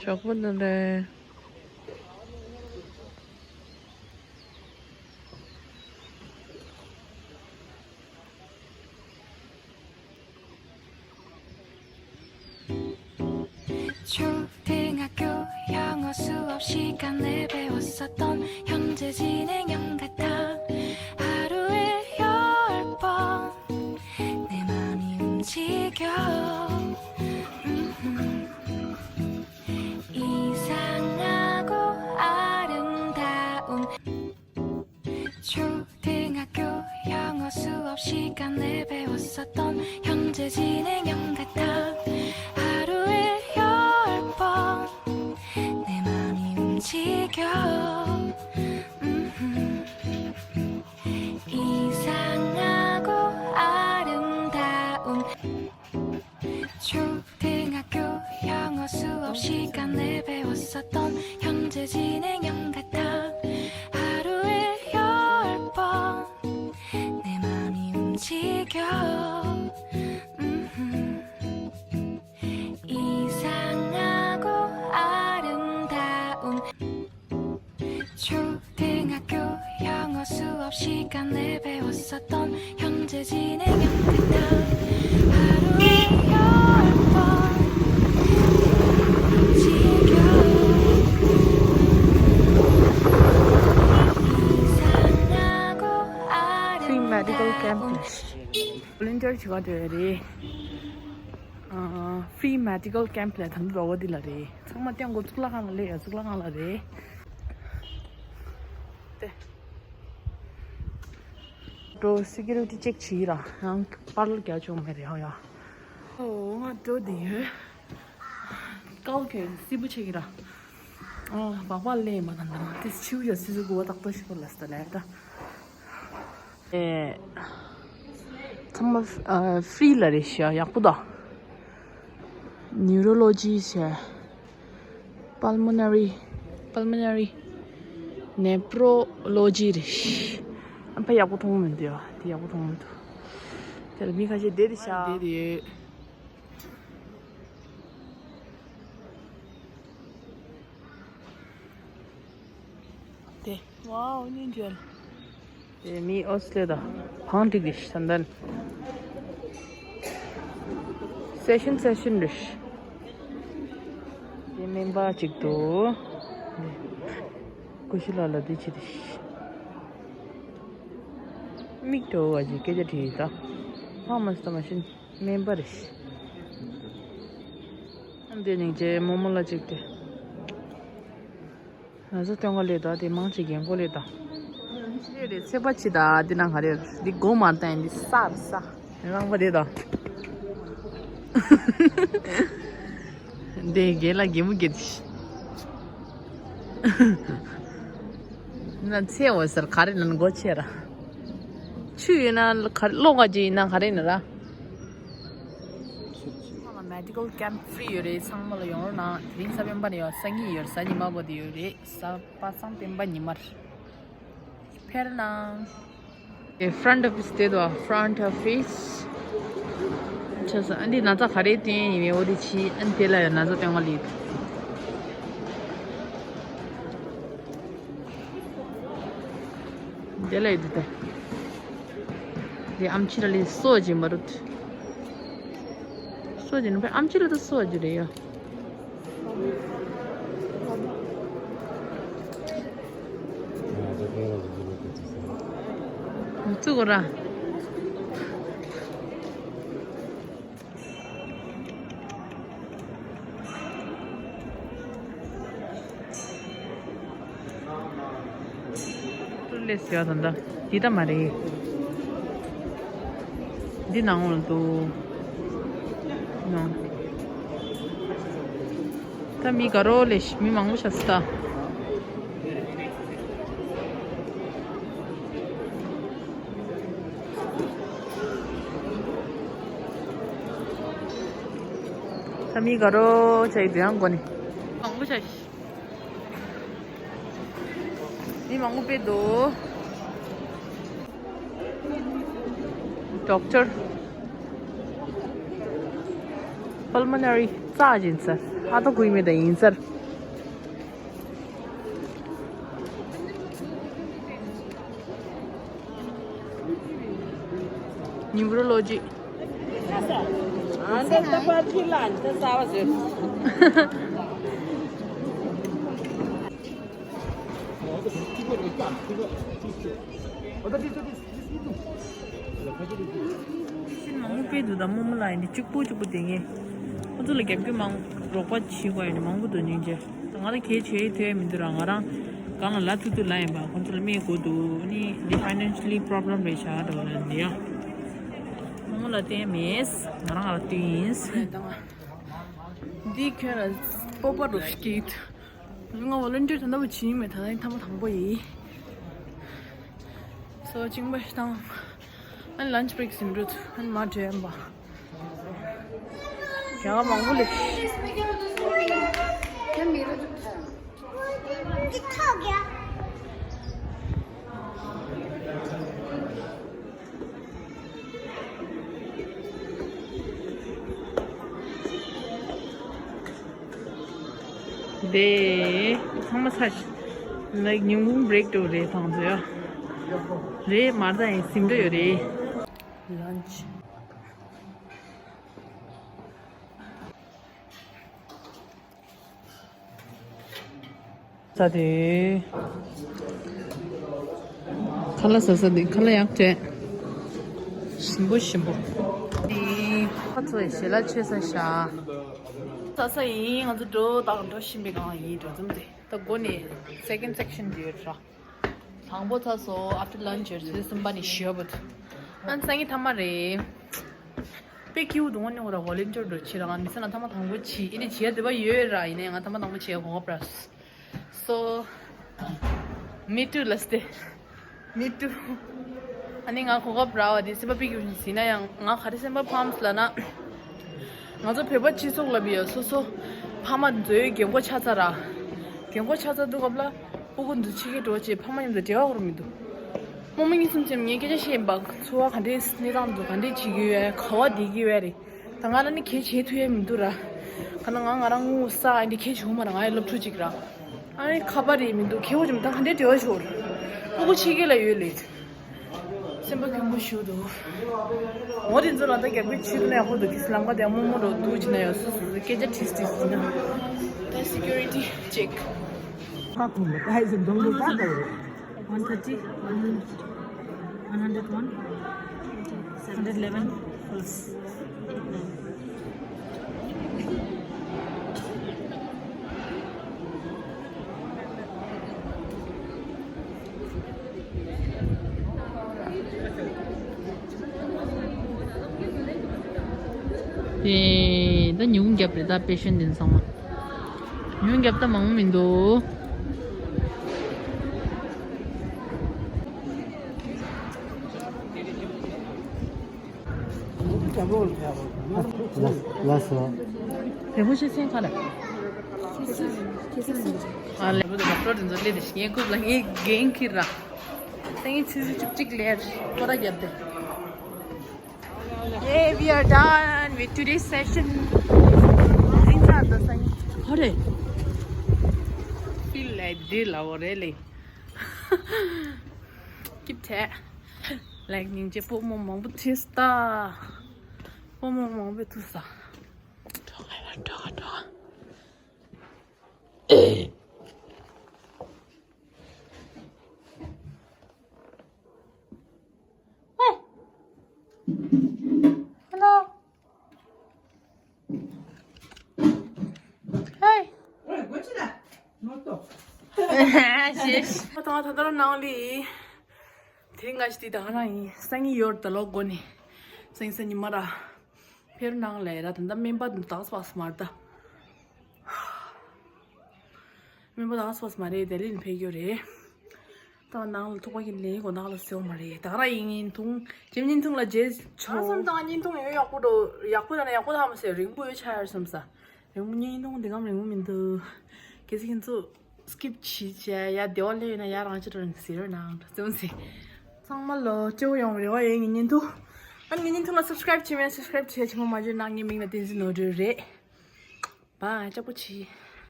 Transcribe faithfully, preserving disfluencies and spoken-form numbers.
ཞོགས་པ་ནང་རེད། 초등학교 영어 수업 시간에 배웠었던 현재 진행형 같아. 하루에 열 번 내 맘이 움직여. 음. 이상하고 아름다운 초등학교 영어 수업 시간에 배웠었던 현재 진행형 같아. 하루에 열 번 내 맘이 움직여. 음. 이상하고 아름다운 초등학교 영어 수업 시간에 배웠었던 현재 진행형 같아. 하루에 열 번 내 맘이 움직여. 음. 이상하고 아름다운 초등학교 영어 수업 시간에 배웠었던 현재 진행형 같아. 하루에 열 번 지겨워. 이상하고 Free medical camp 아름다운 volunteer ཆེ་ག་འདྲ་རེད། ཨ། Free medical camp ལ་ད་འདི་རོ་བ་འདི་ལ་རེད། ཚང་མ་སྟོན་གོ། གཙུག་ལག་ཁང་ལ་སླེབས་ཡ། གཙུག་ལག་ཁང་ལ་རེད། ཏེ། འགྲོ་སི་ཀུ་རི་ཊི་ཅེག་བྱེད་ཡིན་ར། ཡང་པར་རྒྱག་ཆོག་མེད་རེད་ཧ་ཡ། ཨོ་ང་འགྲོ་བསྡད་ཡོད། ཀའོ་ཁེ་སི་བུ་ཆེ་གི་ར། ཨོ་སྦག་སྦག་ལེ་མ་དང་དང་ཏེ་ཆིའུ་ཡ་སི་སུ་གུ་བ་ཏག་ཏོ་ཤི་པོ་ལ་སྟ་ལེ་ད། ཨེ། ཚང་མ་ཨ་ཧྥི་རི་ལ་རེད་ཤག་ཡག་པོ་ད། ནིའུ་རོ་ལོ་ཇི་ཟེར། པལ་མོ་ན་རི། པལ་མོ་ན་རི། ནེ་པྲོ་ལོ་ཇི་རེད་ཤག་ཨ་ཕ་ཡག་པོ་མཐོང་མི་འདུག་ཡ། དེ་ཡག་པོ་མཐོང་མི་འདུག་དེ་ལ་མི་ཁ་ཤས་བསྡད་དེ་ཤག་བསྡད་དེ་ཡོད། དེ། ཝའོ་སྙིང་རྗེ། དེ་མི་ཨོ་སི་ལེ་དང་བང་སྒྲིག་རེད་ཤག་ད་ལྟ། སེ་ཤན་སེ་ཤན་རེད་ཤག་དེ་སྨན་པ་གཅིག་འདུག་ཀུ་ཤུ་ལགས་ལ་དེ་བྱེད་དེ་ཤག་མིག་འགྲོ་བ་ཅིག་སྐད་ཆ་དྲིས་ད། ཧ་མ་སི་ད་མ་ཤེས། སྨན་པ་རེད་ཤག་འདི་སྙིང་རྗེ་རྨོ་མོ་ལ་གཅིག་དེ། ན་ཚ་སྟོན་ག་སླེབས་ད། དེ་མང་ཆེ་རྒན་གོག་སླེབས་ད། ཆེ་རེད་ཚེ་པ་ཆེ་ད། འདི་ནང་ག་རེ་རེད། འདི་སྒོ་མ་བཏང་ཡིན། འདི་ས་རེད་ས། རང་པ་རེད་ད། འདི་རྒན་ལགས་རྒན་མོ་རྒན་ཤག་ན་ཚེ་འོ་ཟེར་ག་རེ་ན་སྒོ་ཕྱེ་ར། ཆུ་ཡོད་ན་ག་རེ་གློག་ག་ཅིག་ཡིན་ན་ག་རེ་ན་ར། ཚང་མ་ལ་མེ་ཌི་ཀལ་ཀེམ་ཕི་རི་ཡོད་རེད། ཚང་མ་ལ་ཡོང་རོགས་གནང་། དེ་རིང་གཟའ་སྤེན་པ་ནས་ཡོད། སང་ཉིན་ཡོད། གཟའ་ཉི་མ་བར་དུ་ཡོད་རེད། གཟའ་པ་སངས་སྤེན་པ་ཉི་མར་ཕེབས་རོགས་གནང་། ཨེ་ཕྲོན་ཊི་ཨོ་ཕི་སི་དེ་དོ་ཕྲོན་ཊི་ཨོ་ཕི་སི། ཆ་ས་ཨ་འདི་ན་ཚ་ག་རེ་བསྟན་ཡིན་མིན་འོ་དེ་ཕྱི་ཨ་ནི་དེ་ལ་ཡང་ན་ཚ་སྟོན་ག་སླེབས། དེ་ལ་ཡོད་དེ། དེ་ཨམ་ཆི་ར་ལི་སོ་ཇི་མ་རུད། སོ་ཇི་ནི་ཨམ་ཆི་ར་ད་སོ་ཇི་རེད་ཡ། ཙུ་གོ་ར། ཏུ་ལེ་སི་ཡ་ད་ད། འདི་ད་མ་རེད། འདི་ནང་ལ་འདུག་ནང་། ད་མི་ག་རོ་ལེ་ཤི་མི་མང་པོ་ཤ་སི་ད། ད་མི་ག་རོ་ཆ་ཡི་དུ་ཡང་གོ་ནི། མང་པོ་ཆ་ཤི། མི་མང་པོ་དཔེ་འདུག་ཌོག་ཊར། པལ་མོ་ན་རི་རྩ་ཡིན་ས། ཨ་ཏོ་ཀུའི་མེ་ད་ཡིན་ས། Neurology. ཤིན་མང་པོ་སྤེལ་འདུག་ད་རྨོ་མོ་ལ་ཡིན་ནི་གཅིག་པུ་གཅིག་པུ་དེ་ངས་ཁོ་ཚོ་ལ་རྒྱབ་སྐྱོར་མང་རོགས་པ་བྱེད་དགོས་ཡོད་ནི་མང་པོ་འདུག་སྙིང་རྗེ། ང་ལ་གལ་ཆེ་ཐོས་མི་འདུག་ར། ང་རང་གང་ལ་ལ་ཐུག་ཐུག་ལ་ཡིན་པ་ཁོ་ཚོ་ལ་སྨྲས་དགོས་འདུག་ནི་འདི་financially problem རེད་ཤག་འདྲ་བ་ལ་འདི་ཡང་རྨོ་མོ་ལ་བསྟན་མེད། ང་རང་ལ་བསྟན་ཡིན། འདི་ཁྱོད་ལ་སྤོབས་པ་རུ་སྐྱེས། ང་volunteer ད་ལྟ་བུ་བྱེད་མྱོང་མེད། ད་ལྟ་ཐ་མ་དང་པོ་ཡིན། སོ་ཅིང་པ་ཞིག་དང་། ཨན་lunch break ཟིན་འགྲོ་ཚུ་ཨན་མ་འདྲེན་པ། རྒྱ་གར་མང་པོ་ལས། དེ་ཚང་མ་ཚར། ལའིག་ཉིན་གུང་བྷི་རེག་འགྲོ་རེད་ཐང་ཚོ་ཡ། རེད་མར་ད་ཡིན་སིམ་འགྲོ་ཡོད་རེད། ལན་ཆི། ས་དེ། ཁ་ལག་ཟ་ས་དེ་ཁ་ལག་ཡག་བྲལ། ཞིམ་པོ་ཞིམ་པོ། དེ། ཁ་ཚོ་ཞལ་ལག་མཆོད་ས་ཤ། ཟ་ས་ཡིན། ང་ཚོ་འགྲོ་དང་འགྲོ་བཞིན་པའི་སྒང་ཡིན། འགྲོ་འཛོམས་དེ་ད་སྒོ་ནས་second section དེ་ཡོད་ར། དང་པོ་ཚར་སོང་། after lunch ཡོད་ཚེ་གསུམ་པ་ནས་བཞི་པ་དུ། ཨ་ནི་སང་ཉིན་མཐའ་མ་རེད། དཔེ་སྐྱིད་པོ་འདུག་ངོ་ནས་ཁོ་ར་volunteer འགྲོ་ཕྱིར་རང་མི་ཚེ་ན་མཐའ་མ་དང་པོ་བྱེད་ཨེ་ནི་བྱེད་ཡ་དེ་བ་ཡོད་ར། ཡིན་ནའི་ང་མཐའ་མ་དང་པོ་བྱེད་ཡ་གོ་སྐབས་རག་སོང་། So me too ལ་སྟེ། Me too. ཨ་ནི་ང་གོ་སྐབས་རག་པ་དེ་སེམས་པ་སྐྱིད་པོ་ཞིག་ཟིན་ན་ཡང་ང་ག་རེ་སེམས་པ་ཕམ་ལབ་ན། ང་ཚོ་བོད་པ་སྤྱི་ཚོགས་ལ་བི་ཡོད་སོ་སོ་ཕ་མ་མཛོའི་རྒན་གོག་ཆགས་ཚར་ར། རྒན་གོག་ཆགས་ཚར་དུས་སྐབས་ལ་སྤུ་གུ་འདི་ཕྱི་རྒྱལ་འགྲོ་བྱས་ཕ་མ་མཉམ་དུ་འབྲེལ་བ་ཡོད་མི་འདུག་རྨོ་མོ་གཉིས་གསུམ་ཅན་ངས་སྐད་ཆ་བཤད་ཡིན་པ་འཚོ་བ་ག་འདྲའི་གནས་སྟངས་འདུག་ག་འདྲའི་བྱེད་ཀྱི་ཡོད་ག་བ་བསྡད་ཀྱི་ཡོད་རེད། ད་ང་ལ་ནི་གལ་ཆེ་ཐུབ་ཡ་མི་འདུག་ར། ག་ན་ང་ང་རང་ངུ་ས་ཨ་འདི་གལ་ཆེ་བོ་མ་ར། ང་ཡི་སློབ་ཕྲུག་ཅིག་ར། ཨ་ནི་ཁ་པར་རེད་མི་འདུག་ཁེ་བོ་ཅིག་མི་ད་ག་འདྲའི་འབྲེལ་བ་ཤོར། སྤུ་གུ་ཕྱི་རྒྱལ་ལ་ཡོད་ལེ། སེམས་པ་སྐྱོ་པོ་ཞིག་འདུག་འོ་དེ་ཚོ་ལ་ད་རྒྱབ་ཀྱི་ཆུ་ནས་ཡག་པོ་འདུག་ལམ་ཁ་དེ་རྨོ་མོ་འགྲོ་འདུག་ཅི་ན་ཡོད་སུ་སུ་སུ་སྐད་ཆ་དྲིས་དྲིས་ཟིན་ན། ད་security check. One thirty, one hundred one, hundred eleven plus. དེ་ད་ཉུང་རྒྱབ་རེད། ད་པེ་ཤན་དེ་ཚང་མ་ཉུང་རྒྱབ་ད་མང་མི་འདུག་ལ་ལ་སོ། རེ་བོ་ཤེས་སེང་ཁ་ལ། ཨ་ལེ་བུ་དང་ཌོག་ཊར་དེ་ཚོ་སླེབས་ཏེ་ངའི་རྐུབ་ལ་ངའི་འགན་འཁྱེར་ར། སང་ཉིན་ཆུ་ཚོད་བཅུ་གཅིག་ལ་སྐོར་ར་བརྒྱབ་སྟེ། Yeah, we are done with today's session. ཨིན་ས་ད་སང་ཉིན་ཧོ་རེ། Feel like this ལ་འོ་རེ་ལེ། སྐྱིད་བྱས། ལའིག་སྙིང་རྗེ་སྤོ་མོ་མང་པོ་ཐུག་ས། སྤོ་མོ་མང་པོ་ཐུག་ས། འགྲོ་ག་ཡ་འགྲོ་ག་འགྲོ་ག Hello. Hey. ཨ་ད་ང་ད་ལྟ་རང་ནང་ལི། དེ་རིང་ང་ཞིག་དེ་ད་ང་རང་ཡིན། སང་ཉིན་ཡོད་ད་ལོ་དགོ་ནི། སང་ཉིན་སང་ཉིན་མ་ར། ཕེར་ནང་ལས་ར་ད་ལྟ་སྨན་པ་དུ་དག་སྤགས་མར་ད། སྨན་པ་དག་སྤགས་མ་རེད། དེ་ལིན་ཕེ་གྱོ་རེད། ད་ནང་ལ་ཐུག་པ་ཡིན་ལེ་གོ་ནང་ལ་སེའོ་མ་རེད། ད་ར་ཡིན་ཡིན་ཐུང་། ཇེམ་ཉིན་ཐུང་ལ་རྗེས་ཆོ། ཨ་སམ་དང་ཉིན་ཐུང་ཡོད་ཡག་པོ་འགྲོ་ཡག་པོ་ད་ན་ཡག་པོ་ད་མ་ཟེར་རིང་པོ་ཡོད་ཆ་ཡར་སམ་ས། རིང་པོ་ཉིན་ཐུང་འདི་གམ་རིང་པོ་མི་འདུག་གལ་སྲིད་ཁྱེད་ཚོ་སྐིབ་བྱེད་བྱས་ཡ་བདེ་བ་ལེན་ཡོད་ན་ཡ་རང་ཅི་རང་ཟེར་ནང་འགྲོ་ཙམ་ཟེར། ཚང་མ་ལོ་སྐྱོ་ཡོང་རེ་བ་ཡོད། ངེད་ཉིན་ཐུང་། ཨ་ངེད་ཉིན་ཐུང་ལ་སབ་སི་ཀ་རེབ་བྱེད་མེད་སབ་སི་ཀ་རེབ་བྱེད་ཆེན་མོ་མ་བརྗོད་ན་ངའི་མིང་ལ་བསྟན་འཛིན་ནོར་སྒྲོན་རེད། བཱའི། ལྕགས་པོ་ཆེ།